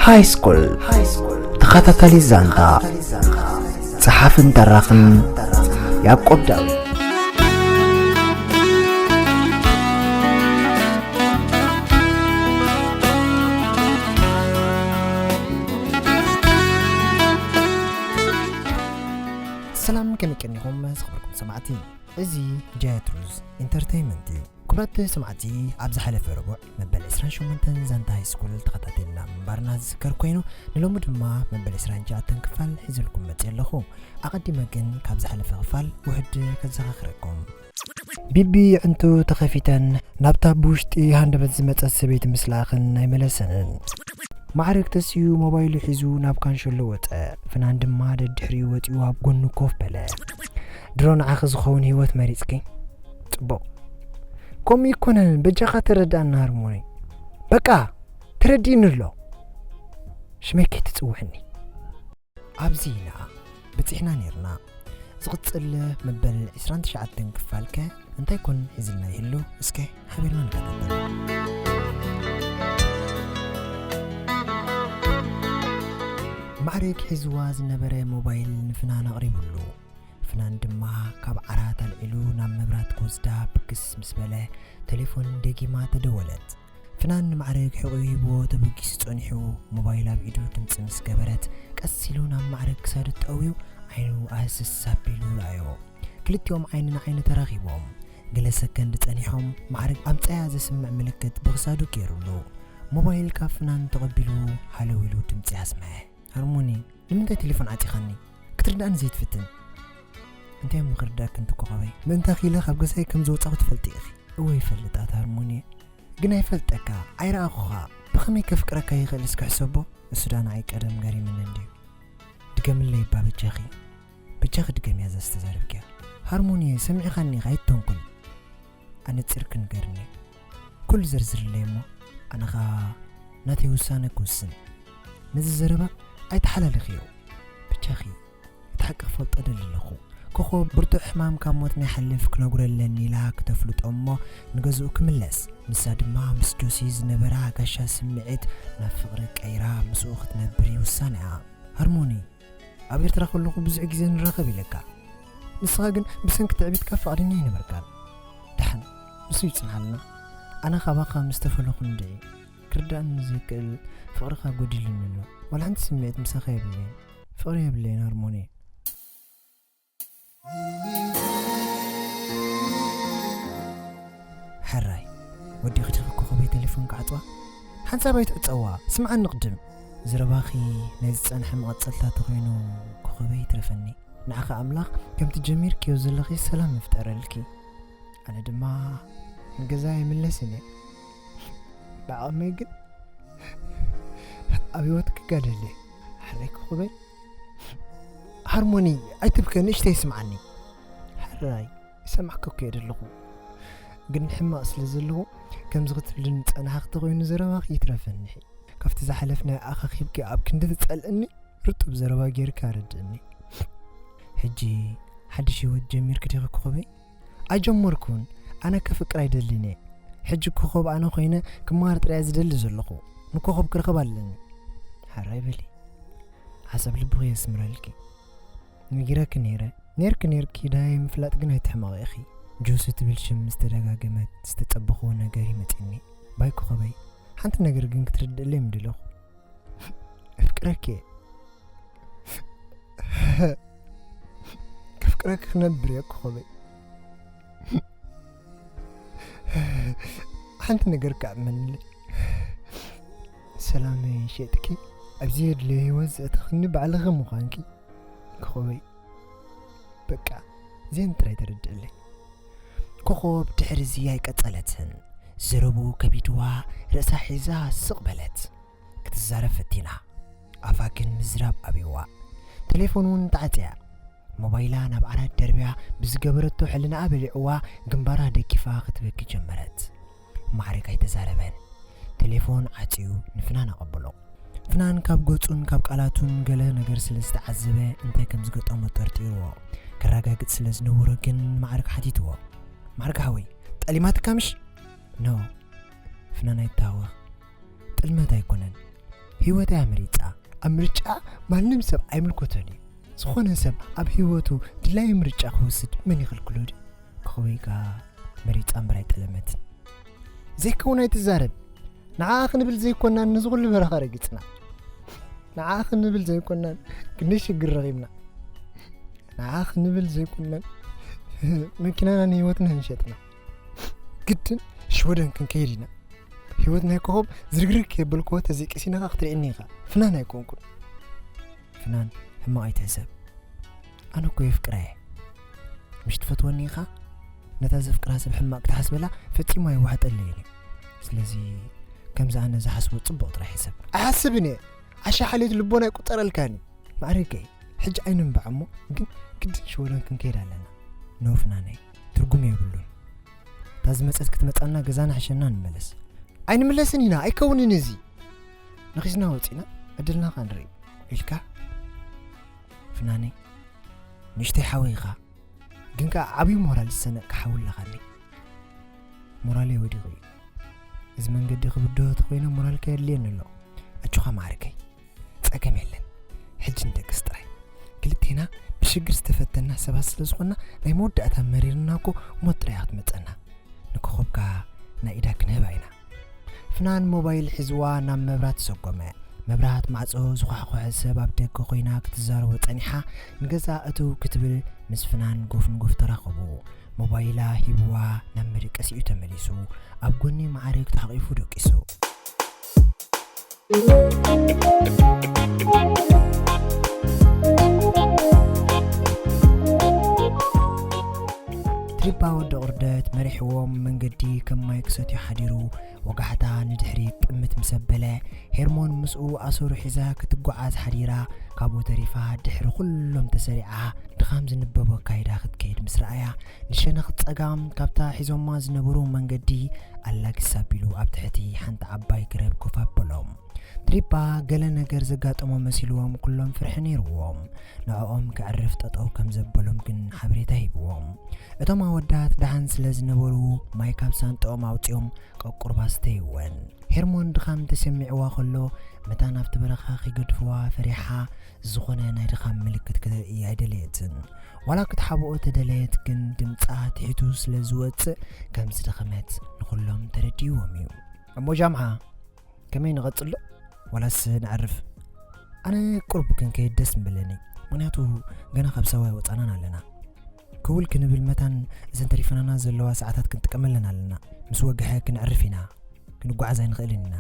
ሃይ ስኩል ተኸታታሊ ዛንታ፣ ጸሓፍን ተራኽን ያዕቆብ ዳዊት። ሰላም፣ ከመይ ቀኒኹም ዝኸበርኩም ሰማዕቲ? እዚ ጃያ ትሩዝ ኢንተርተይመንት እዩ። ክቡራት ሰማዕቲ፣ ኣብ ዝሓለፈ ረቡዕ መበል ዕስራን ሸሞንተን ዛንታ ሃይ ስኩል ተኸታቲልና ምንባርና ዝዝከር ኮይኑ፣ ንሎሚ ድማ መበል ዕስራን ትሽዓተን ክፋል ሒዘልኩም መፅእ ኣለኹ። ኣቐዲመ ግን ካብ ዝሓለፈ ክፋል ውሕድ ከዘኻኽረኩም። ቢቢ ኣዕንቱ ተኸፊተን ናብታ ብውሽጢ ሃንደበት ዝመጸት ሰበይቲ ምስ ለኣኸን ኣይመለሰንን። ማዕረግ ተሲኡ ሞባይሉ ሒዙ ናብ ካንሸሎ ወጸ። ፍናን ድማ ደድሕሪኡ ወጺኡ ኣብ ጎኑ ኮፍ በለ። ድሮ ንዓኺ ዝኸውን ህይወት መሪጽኪ? ጽቡቕ። ከምኡ ኣይኮነን፣ በጃኻ ተረድኣና ሃርሞኒ። በቃ፣ ተረዲእኒ ኣሎ። ሽመይ ከይትጽውዕኒ። ኣብዚ ኢና በጺሕና ኔርና። ዝቕጽል መበል ዕስራን ትሽዓተን ክፋልከ እንታይ ኮን ሒዝልና ይህሉ? እስከ ሓቢርና ንከታተል። ማዕረግ ሒዝዋ ዝነበረ ሞባይል ንፍናን ኣቕሪቡሉ። ፍናን ድማ ካብ ዓራት ኣልዒሉ ናብ መብራት ክወስዳ ብግስ ምስ በለ፣ ቴሌፎን ደጊማ ተደወለት። ፍናን ንማዕረግ ሕቖኡ ሂብዎ ተበጊሱ ጸኒሑ፣ ሞባይል ኣብ ኢዱ ድምጺ ምስ ገበረት፣ ቀስ ኢሉ ናብ ማዕረግ ክሳዱ ጠውዩ፣ ዓይኑ ኣህስስ ኣቢሉ ረኣዮ። ክልቲኦም ዓይኒ ንዓይኒ ተራኺቦም። ገለ ሰከንድ ጸኒሖም፣ ማዕረግ ኣምጻያ ዘስምዕ ምልክት ብክሳዱ ገይሩሉ። ሞባይል ካብ ፍናን ተቐቢሉ ሃለው ኢሉ ድምጺ ኣስምዐ። ሃርሞኒ፣ ንምንታይ ቴሌፎን ዓጺኻኒ? ክትርድኣኒ ዘይትፍትን? እንታይ እሞ ክርድኣኪ ኣንቲ ኮኾበይ? ምእንታኺ ኢለ ካብ ገዛይ ከም ዝወጻኹ ትፈልጢ ኢኺ። እወ ይፈልጥ ኣታ ሃርሞኒ። ግን ኣይፈልጠካ፣ ኣይረኣኹኻ። ብኸመይ ከፍቅረካ ይኽእል እስኪ ሕሰቦ? እሱ ዳ ንዓይ ቀደም ገሪምኒ እንድዩ። ድገምለይ እባ በጃኺ። በጃኺ ድገምያ እዛ ዝተዛረብክያ። ሃርሞኒ፣ ሰሚዕኻኒ ኢኻ፣ ኣይትተንኩል። ኣነጺርኪ ንገርኒ። ኩሉ ዘርዝርለይ እሞ ኣነ ኸኣ ናተይ ውሳነ ክውስን። ነዚ ዘረባ ኣይተሓላልኽዮ። ብቻኺ እቲ ሓቂ ክፈልጦ ደሊ ኣለኹ። ኮኾብ ብርቱዕ ሕማም ካብ ሞት ናይ ሓልፍ ክነግሮ ኣለኒ ኢላ ክተፍልጦ እሞ ንገዝኡ ክምለስ። ንሳ ድማ ምስ ጆሲ ዝነበራ ጋሻ ስምዒት ናብ ፍቕሪ ቀይራ ምስኡ ክትነብር እዩ ውሳነኣ። ሃርሞኒ፣ ኣብ ኤርትራ ከለኹ ብዙሕ ግዜ ንራኸብ ኢለካ። ንስኻ ግን ብሰንኪ ትዕቢትካ ፍቓደኛ ኣይነበርካን። ደሓን፣ ንሱ ይጽንሓልና። ኣነ ካባኻ ምስ ተፈለኹ እንድዒ፣ ክርድኣኒ ዘይክእል ፍቕርኻ ጎዲሉኒ ኣሎ። ዋላ ሓንቲ ስምዒት ምሳኻ የብለይን። ፍቕሪ የብለይን ሃርሞኒ። ሕራይ፣ ወዲኺ ዲኺ ኮኾበይ ቴሌፎን ክዓጽዋ? ሓንሳብ ኣይትዕጸዋ፣ ስምዓኒ ቅድም። ዘረባኺ ናይ ዝጸንሐ መቐጸልታ ተኾይኑ ኮኾበይ ይትረፈኒ። ንዓኺ ኣምላኽ ከምቲ ጀሚርክዮ ዘለኺ ሰላም ይፍጠረልኪ። ኣነ ድማ ንገዛ ይምለስን እየ። ብዓቕመይ ግን ኣብ ህይወት ክጋደል እየ። ሕራይ ኮኾበይ። ሃርሞኒ፣ ኣይትብከ፣ ንእሽተይ ስምዓኒ። ሕራይ፣ ይሰማዕካ እኮ እየ ዘለኹ። ግን ሕማቕ ስለ ዘለኹ፣ ከምዚ ክትብልኒ ዝጸናሕኺ ተኾይኑ ዘረባኺ ይትረፈኒ። ካብቲ ዝሓለፍናዮ ኣኻኺብኪ ኣብ ክንዲ ትጸልእኒ፣ ርጡብ ዘረባ ጌርኪ ኣረድእኒ። ሕጂ ሓድሽ ህይወት ጀሚርኪ ዲኺ ኮኾበይ? ኣይጀመርኩን። ኣነ ከፍቅር ኣይደልን እየ። ሕጂ ኮኾብ ኣነ ኮይነ ክመሃር ጥራይ ዝደሊ ዘለኹ። ንኮኾብ ክረኽብ ኣለኒ። ሕራይ በሊ። ሓሳብ ልብኺ የስምረልኪ። ነጊረኪ ነይረ። ነይርኪ ነይርኪ ዳሃይ ምፍላጥ ግን ኣይትሕመቒ ኢኺ። ጆሲ ትብል ሽም ዝተደጋገመት ዝተጸበኽዎ ነገር ይመጽኒ። ባይ ኮኾበይ፣ ሓንቲ ነገር ግን ክትርድእለይ ምደለኹ። ኣፍቅረኪ እየ። ከፍቅረኪ ክነብር እየ ኮኾበይ። ሓንቲ ነገር ከኣ እመንለይ። ሰላመይ ሸጥኪ ኣብዚ የድልዮ ህይወት ዘእተኽኒ ባዕልኺ ምዃንኪ ኮኾበይ። በቃ እዚአን ጥራይ ተረድእለይ። ኮኾብ ድሕሪ እዚ ኣይቀጸለትን። ዘረብኡ ከቢድዋ ርእሳ ሒዛ ስቕ በለት። ክትዛረብ ፈቲና፣ ኣፋ ግን ምዝራብ ኣብይዋ። ቴሌፎን እውን ተዓጽያ። ሞባይላ ናብ ዓራት ደርብያ ብዝገበረቶ ሕልናኣ በሊዕዋ ግንባራ ደጊፋ ክትበኪ ጀመረት። ማዕረግ ኣይተዛረበን። ቴሌፎን ዓጽዩ ንፍናን ኣቐበሎ። ፍናን ካብ ገጹን ካብ ቃላቱን ገለ ነገር ስለ ዝተዓዘበ እንታይ ከም ዝገጠሞ ጠርጢርዎ። ከረጋግጽ ስለ ዝነበሮ ግን ማዕረግ ሓቲትዎ። ማዕረግ ሓወይ፣ ጠሊማትካ ምሽ? ኖ። ፍናን ኣይተሃወኽ። ጥልመት ኣይኮነን። ህይወት እያ ምርጫ። ኣብ ምርጫ ማንም ሰብ ኣይምልከቶን እዩ። ዝኾነ ሰብ ኣብ ህይወቱ ድላዩ ምርጫ ክወስድ መን ይኽልክሎ ድዩ? ክኸወይካ መሪጻ እምበር ኣይጠለመትን። ዘይከውን ኣይትዛረብ። ንዓ ክንብል ዘይኮናን ነዚ ኩሉ በረኻ ረጊጽና። ንዓ ክንብል ዘይኮናን ክንደይ ሽግር ረኺብና። ንዓ ክንብል ዘይኮናን መኪናና ንህይወትና ንሸጥና። ግድን ሽወደን ክንከይድ ኢና። ህይወት ናይ ኮኸብ ዝርግርግ የበልክዎ ተዘይቀሲና ኸዓ ክትርእየኒ ኢኻ። ፍናን ኣይኮንኩን። ፍናን ሕማቕ ኣይትሕሰብ። ኣነ እኮ የፍቅራ እየ። ምሽ ትፈትወኒ ኢኻ? ነታ ዘፍቅራ ሰብ ሕማቕ ክትሓስበላ ፈጺሙ ኣይዋሕጠለይን እዩ። ስለዚ ከምዚ ኣነ ዝሓስቦ ጽቡቕ ጥራሕ ሕሰብ። ኣይሓስብን እየ። ዓሻ ሓልዮት ልቦና ኣይቁጸረልካን እዩ። ማዕረገይ፣ ሕጂ ኣይንንባዕ እሞ፣ ግን ግድን ሽወደን ክንከይድ ኣለና። ኖ ፍናነይ፣ ትርጉም የብሉን። እታ ዝመጸት ክትመጻና ገዛና ሕሸና ንመለስ። ኣይንምለስን ኢና፣ ኣይከውንን እዚ። ነኺስና ወጺና፣ ዕድልና ኸኣ ንርኢ። ኢልካ? ፍናነይ፣ ንእሽተይ ሓወይ ኢኻ። ግን ከኣ ዓብዪ ሞራል ዝሰነቕካ ሓዊ ኣለኻኒ። ሞራለይ ወዲቑ እዩ። እዚ መንገዲ ክብድሆ ተኾይነ ሞራልካ የድልየኒ ኣሎ። ኣጆኻ ማዕረገይ። ጸገም የለን። ሕጂ ንደቅስ ጥራይ። ክልቴና ብሽግር ዝተፈተና ሰባት ስለ ዝኾንና፣ ናይ መወዳእታ መሪርና እኮ ሞት ጥራይ እያ ክትመጸና። ንኮኾብ ከኣ ናይ ኢዳ ክንህባ ኢና። ፍናን ሞባይል ሒዝዋ ናብ መብራት ሰጎመ። መብራት ማዕጾ ዝኳሕኮሐ ሰብ ኣብ ደገ ኮይና ክትዛረቦ ጸኒሓ፣ ንገዛ እትው ክትብል ምስ ፍናን ጎፍ ንጎፍ ተራኸቡ። ሞባይላ ሂብዋ ናብ መደቀሲኡ ተመሊሱ። ኣብ ጎኒ ማዕረግ ተሓቒፉ ደቂሱ። ትሪባ ወዲ ቁርደት መሪሕዎም መንገዲ ከም ማይ ክሰትዩ ሓዲሩ። ወጋሕታ ንድሕሪት ጥምት ምስ ኣበለ፣ ሄርሞን ምስኡ ኣሰሩ ሒዛ ክትጓዓዝ ሓዲራ። ካብኡ ተሪፋ ድሕሪ ኩሎም ተሰሪዓ፣ ድኻም ዝንበቦ ኣካይዳ ክትከይድ ምስ ረኣያ፣ ንሸነኽ ጸጋም ካብታ ሒዞማ ዝነበሩ መንገዲ ኣላጊስ ኣቢሉ ኣብ ትሕቲ ሓንቲ ዓባይ ገረብ ኮፍ ኣበሎም። ትሪባ ገለ ነገር ዘጋጠሞ መሲልዎም ኩሎም ፍርሒ ነይርዎም። ንዕኦም ከዕርፍ ጠጠው ከም ዘበሎም ግን ሓበሬታ ሂብዎም። እቶም ኣወዳት ደሓን ስለ ዝነበሩ ማይ ካብ ሳንጥኦም ኣውጺኦም ቀቁርባ ስተይወን። ሄርሞን ድኻም ተሰሚዕዋ ከሎ መታን ኣብቲ በረኻ ከይገድፍዋ ፈሪሓ ዝኾነ ናይ ድኻም ምልክት ክተርኢ ኣይደለየትን። ዋላ ክትሓብኦ ተደለየት ግን ድምጻ ትሒቱ ስለ ዝወጽእ ከም ዝደኸመት ንኹሎም ተረዲእዎም እዩ። እሞ ጃምዓ ከመይ ንቐጽሎ? ዋላስ ነዕርፍ? ኣነ ቁሩብ ክንከይድ ደስ ምበለኒ፣ ምኽንያቱ ገና ካብ ሳዋ ኣይወጻናን ኣለና። ክውል ክንብል መታን እዘን ተሪፈናና ዘለዋ ሰዓታት ክንጥቀመለን ኣለና። ምስ ወግሐ ክነዕርፍ ኢና፣ ክንጓዓዝ ኣይንኽእልን ኢና።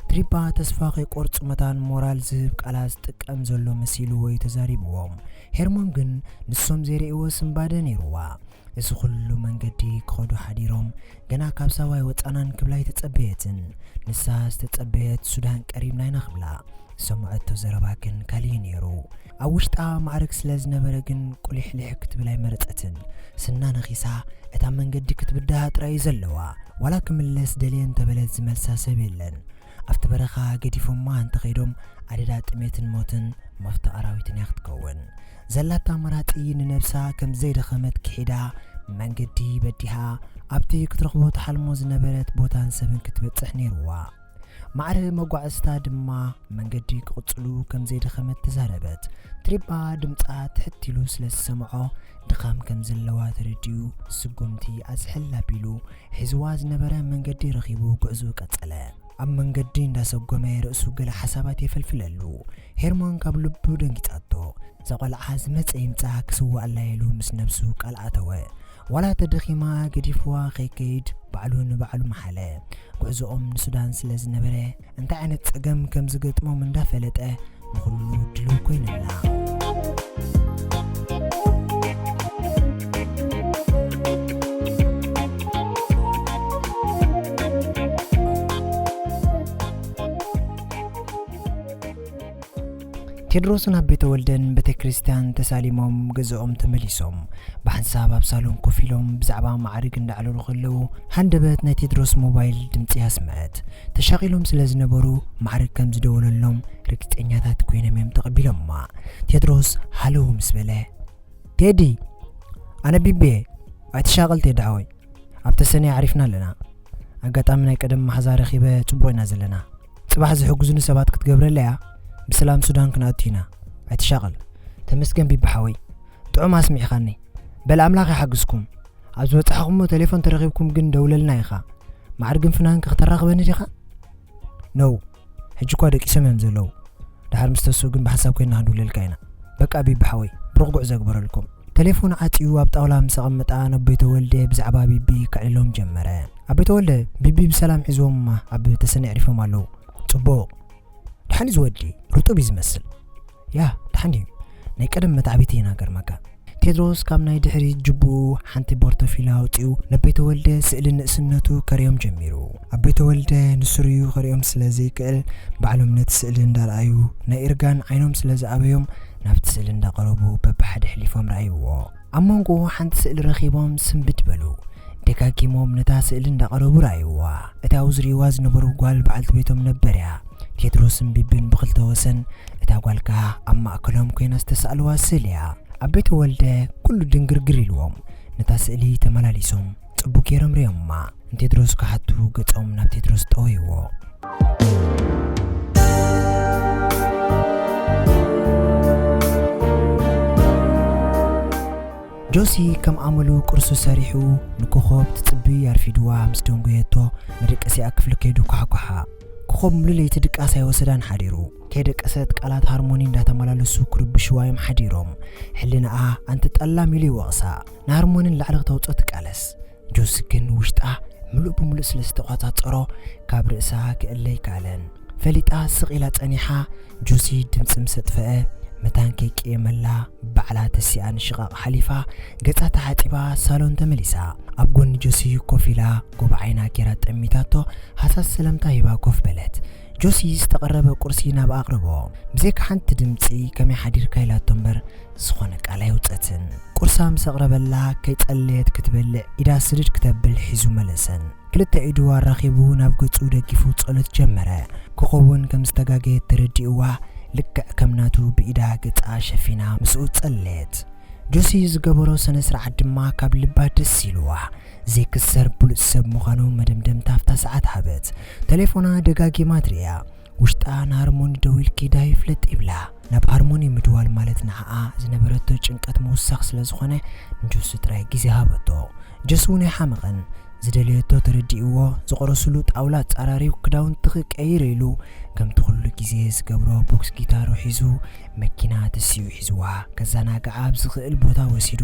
ትሪባ ተስፋ ከይቆርጹ መታን ሞራል ዝህብ ቃላት ዝጥቀም ዘሎ መሲልዎ እዩ ተዛሪብዎም። ሄርሞን ግን ንሶም ዘይርእይዎ ስንባደ ነይርዋ። እዚ ኩሉ መንገዲ ክኸዱ ሓዲሮም፣ ገና ካብ ሳዋ ኣይወጻናን ክብላ ኣይተጸበየትን። ንሳ ዝተጸበየት ሱዳን ቀሪብና ኢና ክብላ። ዝሰምዐቶ ዘረባ ግን ካሊእ ነይሩ። ኣብ ውሽጣ ማዕርግ ስለ ዝነበረ ግን ቁሊሕሊሕ ክትብል ኣይመረጸትን። ስና ነኺሳ እታ መንገዲ ክትብድሃ ጥራይ እዩ ዘለዋ። ዋላ ክምለስ ደልየ እንተበለት ዝመልሳ ሰብ የለን። ኣብቲ በረኻ ገዲፎማ እንተኸይዶም ኣደዳ ጥሜትን ሞትን መፍቶ ኣራዊትን እያ ክትከውን። ዘላታ ኣማራጺ ንነብሳ ከም ዘይደኸመት ክሒዳ መንገዲ በዲሃ ኣብቲ ክትረኽቦ ትሓልሞ ዝነበረት ቦታን ሰብን ክትበጽሕ ነይርዋ። ማዕረ መጓዕዝታ ድማ መንገዲ ክቕጽሉ ከም ዘይደኸመት ተዛረበት። ትሪባ ድምጻ ትሕት ኢሉ ስለ ዝሰምዖ ድኻም ከም ዘለዋ ተረዲኡ ስጉምቲ ኣዝሕል ኣቢሉ ሒዝዋ ዝነበረ መንገዲ ረኺቡ ጉዕዞ ቀጸለ። ኣብ መንገዲ እንዳሰጎመ ርእሱ ገለ ሓሳባት የፈልፍለሉ። ሄርሞን ካብ ልቡ ደንጊጻቶ። እዛ ቆልዓ ዝመጸ ይምጻ ክስዋኣላ ኢሉ ምስ ነብሱ ቃል ኣተወ። ዋላ ተደኺማ ገዲፍዋ ከይከይድ ባዕሉ ንባዕሉ መሓለ። ጉዕዞኦም ንሱዳን ስለ ዝነበረ እንታይ ዓይነት ጸገም ከም ዝገጥሞም እንዳፈለጠ ንኹሉ ድልው ኮይኑላ። ቴድሮስን ኣቤ ተወልደን ቤተ ክርስቲያን ተሳሊሞም ገዝኦም ተመሊሶም። ብሓንሳብ ኣብ ሳሎን ኮፍ ኢሎም ብዛዕባ ማዕርግ እንዳዕለሉ ከለዉ፣ ሃንደበት ናይ ቴድሮስ ሞባይል ድምጺ ኣስምዐት። ተሻቒሎም ስለ ዝነበሩ፣ ማዕርግ ከም ዝደወለሎም ርግጸኛታት ኮይኖም እዮም ተቐቢሎማ። ቴድሮስ ሃለው ምስ በለ፣ "ቴዲ፣ ኣነ ቢቤ፣ ኣይትሻቐል ቴዲ ሓወይ። ኣብ ተሰነይ ዓሪፍና ኣለና። ኣጋጣሚ ናይ ቀደም መሓዛ ረኺበ ጽቡቕ ኢና ዘለና። ጽባሕ ዝሕግዙኒ ሰባት ክትገብረለያ። ብሰላም ሱዳን ክንኣቱ ኢና። ኣይትሻቐል። ተመስገን ቢቢ ሓወይ። ጥዑም ኣስሚዕኻኒ። በል ኣምላኽ ይሓግዝኩም። ኣብ ዝበጻሕኹሞ ቴሌፎን ተረኺብኩም ግን ደውለልና ኢኻ። ማዕርግን ፍናንክ ክተራኽበኒ ዲኻ? ነው። ሕጂ እኳ ደቂሶም እዮም ዘለዉ። ድሓር ምስ ተስኡ ግን ብሓንሳብ ኮይና ክንድውለልካ ኢና። በቃ ቢቢ ሓወይ፣ ብሩኽ ጉዕዞ ይግበረልኩም። ቴሌፎን ዓጽዩ ኣብ ጣውላ ምስ ኣቐመጣ፣ ነቦይ ተወልደ ብዛዕባ ቢቢ ከዕልሎም ጀመረ። ኣቦይ ተወልደ፣ ቢቢ ብሰላም ሒዝዎም ኣብ ተሰነ ኣዕሪፎም ኣለዉ። ጽቡቕ። ደሓን እዩ ዝወዲ፣ ርጡብ እዩ ዝመስል። ያ፣ ደሓን እዩ። ናይ ቀደም መታዕቢቲ ኢና ገርመካ። ቴድሮስ ካብ ናይ ድሕሪት ጅቡኡ ሓንቲ ቦርቶፊላ ኣውጺኡ ነቦይ ተወልደ ስእሊ ንእስነቱ ከርእዮም ጀሚሩ። ኣቦይ ተወልደ ንስርዩ ከርእዮም ስለ ዘይክእል፣ ባዕሎም ነቲ ስእሊ እንዳረኣዩ፣ ናይ እርጋን ዓይኖም ስለ ዝኣበዮም፣ ናብቲ ስእሊ እንዳቐረቡ በብሓደ ኣሕሊፎም ረኣይዎ። ኣብ መንጎ ሓንቲ ስእሊ ረኺቦም ስንብድ በሉ። ደጋጊሞም ነታ ስእሊ እንዳቐረቡ ረኣይዋ። እታ ኣብኡ ዝርእይዋ ዝነበሩ ጓል በዓልቲ ቤቶም ነበር እያ። ቴድሮስን ቢብን ብኽልተ ወሰን፣ እታ ጓል ከኣ ኣብ ማእከሎም ኮይና ዝተሳእልዋ ስእሊ እያ። ኣቦይ ተወልደ ኩሉ ድንግርግር ኢልዎም፣ ነታ ስእሊ ተመላሊሶም ጽቡቕ ገይሮም ርእዮማ። ንቴድሮስ ክሓቱ ገጾም ናብ ቴድሮስ ጠወይዎ። ጆሲ ከም ኣመሉ ቁርሱ ሰሪሑ ንኮኾብ ትጽቢ ኣርፊድዋ ምስ ደንጎየቶ፣ መደቀሲኣ ክፍሊ ከይዱ ኳሕኳሓ። ኮኾብ ሙሉ ለይቲ ድቃስ ኣይወሰዳን ሓዲሩ። ከይደቀሰት ቃላት ሃርሞኒ እንዳተመላለሱ ክርብሽዋ እዮም ሓዲሮም። ሕልናኣ ኣንቲ ጠላም ኢሉ ይወቕሳ። ንሃርሞኒ ንላዕሊ ክተውጽኦ ትቃለስ። ጆሲ ግን ውሽጣ ምሉእ ብምሉእ ስለ ዝተቖጻጸሮ፣ ካብ ርእሳ ክእለ ኣይከኣለን። ፈሊጣ ስቕ ኢላ ጸኒሓ። ጆሲ ድምጺ ምስ ኣጥፈአ፣ መታን ከይቅየመላ፣ ባዕላ ተሲኣ ንሽቓቕ ሓሊፋ፣ ገጻ ተሓጺባ ሳሎን ተመሊሳ። ኣብ ጎኒ ጆሲ ኮፍ ኢላ፣ ጎቦ ዓይና ጌራ ጠሚታቶ፣ ሃሳስ ሰላምታ ሂባ ኮፍ በለት። ጆሲ ዝተቐረበ ቁርሲ ናብኣ ኣቕረቦ። ብዘይካ ሓንቲ ድምጺ፣ "ከመይ ሓዲርካ?" ኢላቶ እምበር፣ ዝኾነ ቃል ኣየውጸትን። ቁርሳ ምስ ኣቕረበላ፣ ከይጸለየት ክትበልዕ ኢዳ ስድድ ክተብል ሒዙ መለሰን። ክልተ ኢዱ ኣራኺቡ ናብ ገጹ ደጊፉ ጸሎት ጀመረ። ኮኾብ እውን ከም ዝተጋገየት ተረዲእዋ፣ ልክዕ ከም ናቱ ብኢዳ ገጻ ሸፊና ምስኡ ጸለየት። ጆሲ ዝገበሮ ስነ ስርዓት ድማ ካብ ልባ ደስ ኢልዋ። ዘይክሰር ብሉጽ ሰብ ምዃኑ መደምደምታ ኣብታ ሰዓት ሃበት። ተሌፎና ደጋጊማ ትርእያ። ውሽጣ ንሃርሞኒ ደዊልኪ ዳሂ ፍለጥ ይብላ። ናብ ሃርሞኒ ምድዋል ማለት ንዓኣ ዝነበረቶ ጭንቀት ምውሳኽ ስለ ዝኾነ፣ ንጆሲ ጥራይ ግዜ ሃበቶ። ጆሲ እውን ኣይሓመቐን። ዝደለየቶ ተረዲእዎ፣ ዝቆረስሉ ጣውላ ኣጻራርዩ፣ ክዳውንቲ ክቀይር ኢሉ፣ ከምቲ ኩሉ ግዜ ዝገብሮ ቦክስ ጊታሩ ሒዙ፣ መኪና ተሲኡ ሒዝዋ፣ ከዘናግዓ ኣብ ዝኽእል ቦታ ወሲዱ፣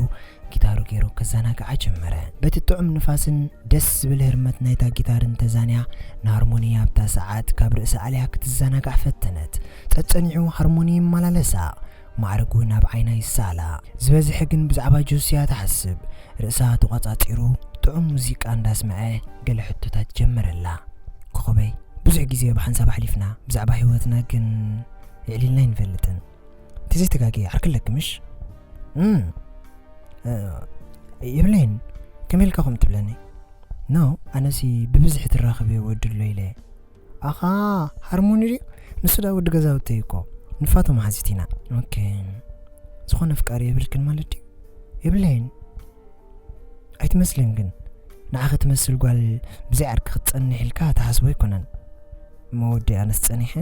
ጊታሩ ገይሩ ከዘናግዓ ጀመረ። በቲ ጥዑም ንፋስን ደስ ዝብል ህርመት ናይታ ጊታርን ተዛንያ፣ ንሃርሞኒ ኣብታ ሰዓት ካብ ርእሳ ኣልያ ክትዘናጋዕ ፈተነት። ጸጸኒዑ ሃርሞኒ ይመላለሳ፣ ማዕረግ እውን ኣብ ዓይና ይሰኣላ። ዝበዝሐ ግን ብዛዕባ ጆሲ እያ ትሓስብ። ርእሳ ተቖጻጺሩ፣ ጥዑም ሙዚቃ እንዳስመዐ ገለ ሕቶታት ጀመረላ። ኮኾበይ፣ ብዙሕ ግዜ ብሓንሳብ ኣሕሊፍና፣ ብዛዕባ ህይወትና ግን የዕሊልና ኣይንፈልጥን። እንተዘይተጋግየ ዓርኪ ኣለኪ ምሽ? እም፣ እ፣ የብለይን። ከመይ ኢልካ ከምኡ ትብለኒ? ኖ፣ ኣነሲ ብብዝሒ ትራኸብዮ ወዲ ኣሎ ኢለ። ኣኻ፣ ሃርሞኒ ድዩ? ንሱ ደኣ ወዲ ገዛውተይ እኮ። ንፋቶ መሓዚት ኢና። ኦኬ። ዝኾነ ኣፍቃሪ የብልክን ማለት ድዩ? የብለይን። ኣይትመስልን ግን። ንዓኺ ትመስል ጓል ብዘይ ዓርኪ ክትጸንሕ ኢልካ ትሓስቦ ኣይኮነን። እሞ ወዲ ኣነስ ጸኒሐ።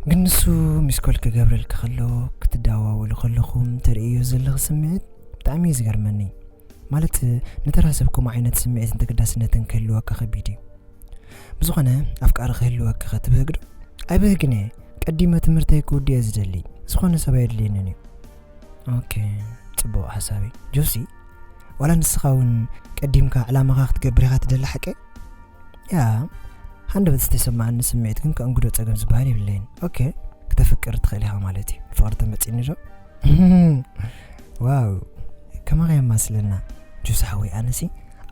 ግን ንሱ ሚስኮል ክገብረልኪ ከሎ፣ ክትደዋወሉ ከለኹም ተርእዮ ዘለኺ ስምዒት ብጣዕሚ እዩ ዝገርመኒ። ማለት፣ ንተራ ሰብ ከምኡ ዓይነት ስምዒትን ተገዳስነትን ክህልወካ ከቢድ እዩ። ብዝኾነ፣ ኣፍቃሪ ክህልወኪ ከ ትብህግ ዶ? ኣይብህግን እየ። ቀዲመ ትምህርተይ ክውድእ እየ ዝደሊ። ዝኾነ ሰብ ኣየድልየንን እዩ። ኦኬ፣ ጽቡቕ ሓሳብ እዩ። ጆሲ፣ ዋላ ንስኻ እውን ቀዲምካ ዕላማኻ ክትገብር ኢኻ ትደሊ ሓቀይ? ያ፣ ሃንደበት ዝተሰማዓኒ ስምዒት ግን ከእንግዶ ጸገም ዝበሃል የብለይን። ኦኬ፣ ክተፍቅር ትኽእል ኢኻ ማለት እዩ። ፍቕሪ ተመጺኒ ዶ? ዋው፣ ከማኻ የማስለና። ጆሲ ሓወይ፣ ኣነሲ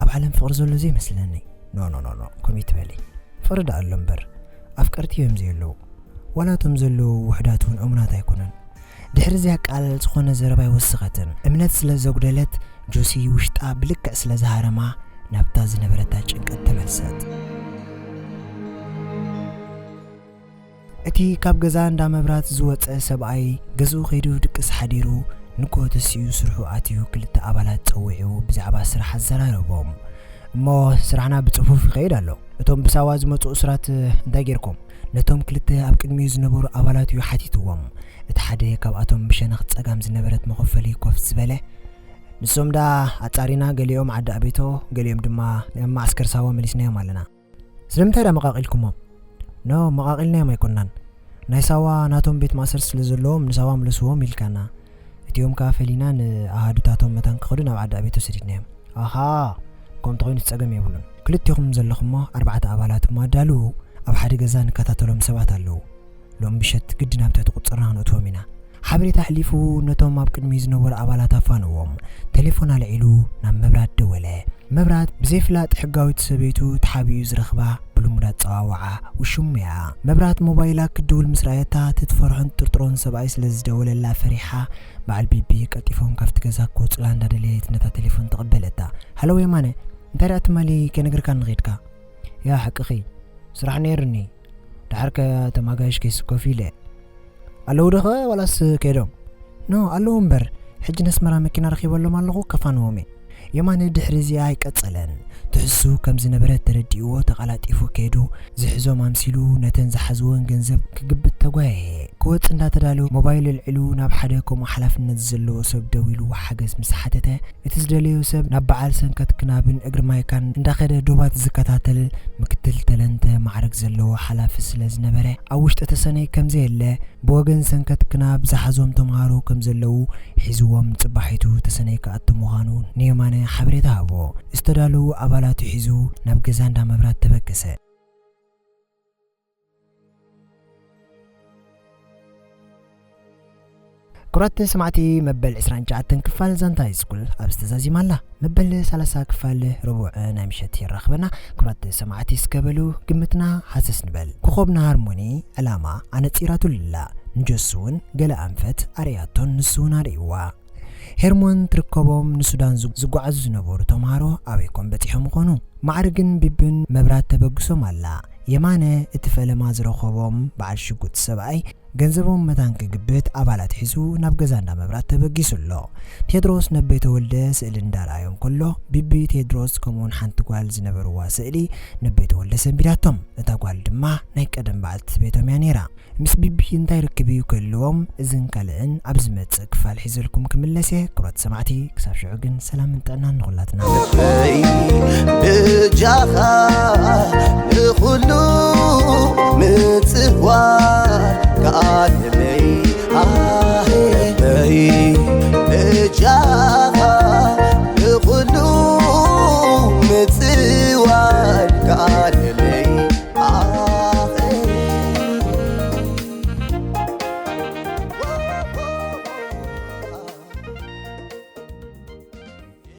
ኣብ ዓለም ፍቕሪ ዘሎ ዘይመስለኒ። ኖ፣ ኖ፣ ኖ፣ ኖ፣ ከምኡ ይትበለይ። ፍቕሪ ደኣ ኣሎ እምበር፣ ኣፍቀርቲ እዮም ዘየለዉ። ዋላ እቶም ዘለዉ ውሑዳት እውን እሙናት ኣይኮኑን። ድሕሪ እዚኣ ቃል ዝኾነ ዘረባ ኣይወሰኸትን። እምነት ስለ ዘጉደለት፣ ጆሲ ውሽጣ ብልክዕ ስለ ዝሃረማ፣ ናብታ ዝነበረታ ጭንቀት ተመልሰት። እቲ ካብ ገዛ እንዳ መብራት ዝወጸ ሰብኣይ፣ ገዝኡ ከይዱ ድቅስ ሓዲሩ፣ ንግሆ ተሲኡ ስርሑ ኣትዩ፣ ክልተ ኣባላት ጸዊዑ ብዛዕባ ስራሕ ኣዘራረቦም። እሞ ስራሕና ብጽፉፍ ይኸይድ ኣሎ። እቶም ብሳዋ ዝመጹ እሱራት እንታይ ጌርኩም? ነቶም ክልተ ኣብ ቅድሚኡ ዝነበሩ ኣባላት እዩ ሓቲትዎም። እቲ ሓደ ካብኣቶም ብሸነኽ ጸጋም ዝነበረት መኸፈሊ ኮፍ ዝበለ። ንሶም ደኣ ኣጻሪና፣ ገሊኦም ዓዲ ኣቤቶ፣ ገሊኦም ድማ ናብ ማዕስከር ሳዋ መሊስናዮም ኣለና። ስለምንታይ ደኣ መቓቒልኩሞም? ኖ፣ መቓቒልናዮም ኣይኮናን። ናይ ሳዋ ናቶም ቤት ማእሰር ስለ ዘለዎም ንሳዋ ምለስዎም ኢልካና። እቲኦም ከኣ ፈሊና ንኣሃዱታቶም መታን ክኸዱ ናብ ዓዲ ኣቤቶ ሰዲድናዮም። ኣሃ፣ ከምቲ ኮይኑ ጸገም የብሉን። ክልቲኹም ዘለኹሞ ኣርባዕተ ኣባላት እሞ ኣዳልዉ። ኣብ ሓደ ገዛ ንከታተሎም ሰባት ኣለዉ። ሎም ምሸት ግዲ ናብ ትሕቲ ቁጽርና ክነእትዎም ኢና። ሓበሬታ ኣሕሊፉ ነቶም ኣብ ቅድሚኡ ዝነበሩ ኣባላት ኣፋንዎም። ቴሌፎን ኣልዒሉ ናብ መብራት ደወለ። መብራት ብዘይፍላጥ ሕጋዊት ሰበይቱ ተሓቢኡ ዝረኽባ ብልሙድ ኣጸዋውዓ ውሽሙ እያ። መብራት ሞባይላ ክትድውል ምስ ረኣየታ ትትፈርሖን ትጥርጥሮን ሰብኣይ ስለ ዝደወለላ ፈሪሓ በዓል ቢቢ ቀልጢፎም ካብቲ ገዛ ክወጹላ እንዳደለየት ነታ ቴሌፎን ተቐበለታ። ሃሎ የማነ፣ እንታይ ደኣ ትማሊ ከይነገርካኒ ኸድካ? ያ ሓቅኺ፣ ስራሕ ነይሩኒ። ደሓርከ እቶም ኣጋይሽ ከይስከፉ ኢለ። ኣለዉ ዶ ኸ ዋላስ ከይዶም? ኖ፣ ኣለዉ እምበር፣ ሕጂ ነስመራ መኪና ረኺበሎም ኣለኹ፣ ከፋንዎም እየ። የማነ ድሕሪ እዚኣ ኣይቀጸለን። ትሕሱ ከም ዝነበረ ተረዲእዎ ተቐላጢፉ ከይዱ ዝሕዞም ኣምሲሉ ነተን ዝሓዝወን ገንዘብ ክግብት ተጓየየ። ክወጽእ እንዳተዳለወ ሞባይል ኣልዒሉ ናብ ሓደ ከምኡ ሓላፍነት ዘለዎ ሰብ ደዊሉ ሓገዝ ምስ ሓተተ፣ እቲ ዝደለዮ ሰብ ናብ በዓል ሰንከት ክናብን እግሪ ማይካን እንዳኸደ ዶባት ዝከታተል ምክትል ተለንተ ማዕረግ ዘለዎ ሓላፊ ስለ ዝነበረ፣ ኣብ ውሽጢ ተሰነይ ከም ዘየለ፣ ብወገን ሰንከት ክናብ ዝሓዞም ተምሃሮ ከም ዘለዉ ሒዝዎም ጽባሒቱ ተሰነይ ክኣቱ ምዃኑ ንየማነ ሓበሬታ ሃቦ። ዝተዳለዉ ኣባላቱ ሒዙ ናብ ገዛ እንዳ መብራት ተበገሰ። ክቡራት ሰማዕቲ፣ መበል ዕስራን ትሽዓተን ክፋል ዛንታ ሃይስኩል ኣብ ዝተዛዚማ ኣላ። መበል ሰላሳ ክፋል ረቡዕ ናይ ምሸት የራኽበና። ክቡራት ሰማዕቲ፣ እስከ በሉ ግምትና ሃሰስ ንበል። ኮኾብና ሃርሞኒ ዕላማ ኣነጺራትሉ ኣላ። ንጆሲ እውን ገለ ኣንፈት ኣርእያቶን ንሱ እውን ኣርእይዋ። ሄርሞን ትርከቦም ንሱዳን ዝ-፣ ዝጓዓዙ ዝነበሩ ተምሃሮ ኣበይ ኮን በጺሖም ይኾኑ? ማዕርግን ቢብን መብራት ተበግሶም ኣላ። የማነ እቲ ፈለማ ዝረኸቦም በዓል ሽጉጥ ሰብኣይ ገንዘቦም መታን ክግብት ኣባላት ሒዙ ናብ ገዛ እንዳ መብራት ተበጊሱ ኣሎ። ቴድሮስ ነቤ ተወልደ ስእሊ እንዳረኣዮም ከሎ፣ ቢቢ ቴድሮስ ከምኡውን ሓንቲ ጓል ዝነበርዋ ስእሊ ነቤ ተወልደ ሰንቢዳቶም። እታ ጓል ድማ ናይ ቀደም በዓልቲ ቤቶም እያ ነይራ። ምስ ቢቢ እንታይ ርክብ እዩ ክህልዎም? እዝን ካልእን ኣብ ዝመጽእ ክፋል ሒዘልኩም ክምለስ እየ። ክቡራት ሰማዕቲ፣ ክሳብ ሽዑ ግን ሰላምን ጥዕናን ንኹላትና። ልበይ ብጃኻ